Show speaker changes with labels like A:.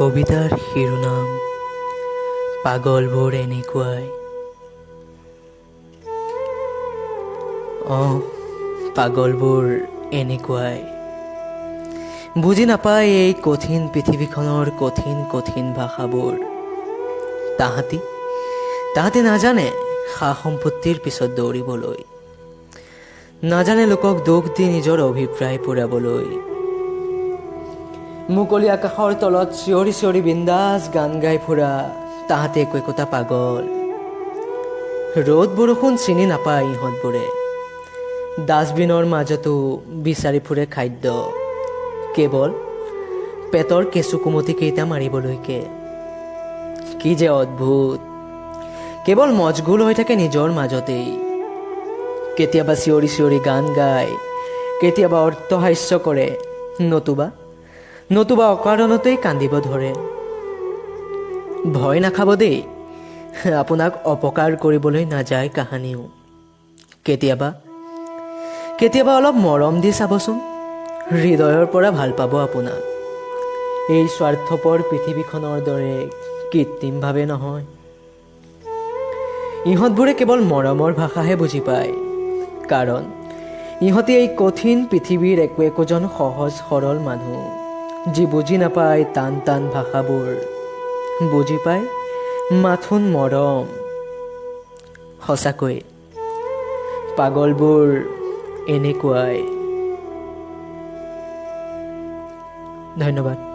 A: কবিতাৰ শিৰোনাম পাগলবোৰ এনেকুৱাই। অঁ, পাগলবোৰ এনেকুৱাই, বুজি নাপায় এই কঠিন পৃথিৱীখনৰ কঠিন কঠিন ভাষাবোৰ। তাহাঁতি তাহাঁতি নাজানে সা সম্পত্তিৰ পিছত দৌৰিবলৈ, নাজানে লোকক দুখ দি নিজৰ অভিপ্ৰায় পূৰাবলৈ। মুকলি আকাশৰ তলত চিঞৰি চিঞৰি বিন্দাছ গান গাই ফুৰা তাহাঁতে একো একোটা পাগল। ৰ'দ বৰষুণ চিনি নাপায় ইহঁতবোৰে, ডাষ্টবিনৰ মাজতো বিচাৰি ফুৰে খাদ্য, কেৱল পেটৰ কেঁচু কুমতি কেইটা মাৰিবলৈকে। কি যে অদ্ভুত, কেৱল মজগুল হৈ থাকে নিজৰ মাজতেই। কেতিয়াবা চিঞৰি চিঞৰি গান গায়, কেতিয়াবা অৰ্থহাস্য কৰে, নতুবা নতুবা অকাৰণতেই কান্দিব ধৰে। ভয় নাখাব দেই, আপোনাক অপকাৰ কৰিবলৈ নাযায় কাহানিও। কেতিয়াবা কেতিয়াবা অলপ মৰম দি চাবচোন, হৃদয়ৰ পৰা ভাল পাব আপোনাক। এই স্বাৰ্থপৰ পৃথিৱীখনৰ দৰে কৃত্ৰিমভাৱে নহয়। ইহঁতবোৰে কেৱল মৰমৰ ভাষাহে বুজি পায়, কাৰণ ইহঁতে এই কঠিন পৃথিৱীৰ একো একোজন সহজ সৰল মানুহ, যি বুজি নাপায় টান টান ভাষাবোৰ, বুজি পায় মাথোন মৰম। সঁচাকৈ পাগলবোৰ এনেকুৱাই। ধন্যবাদ।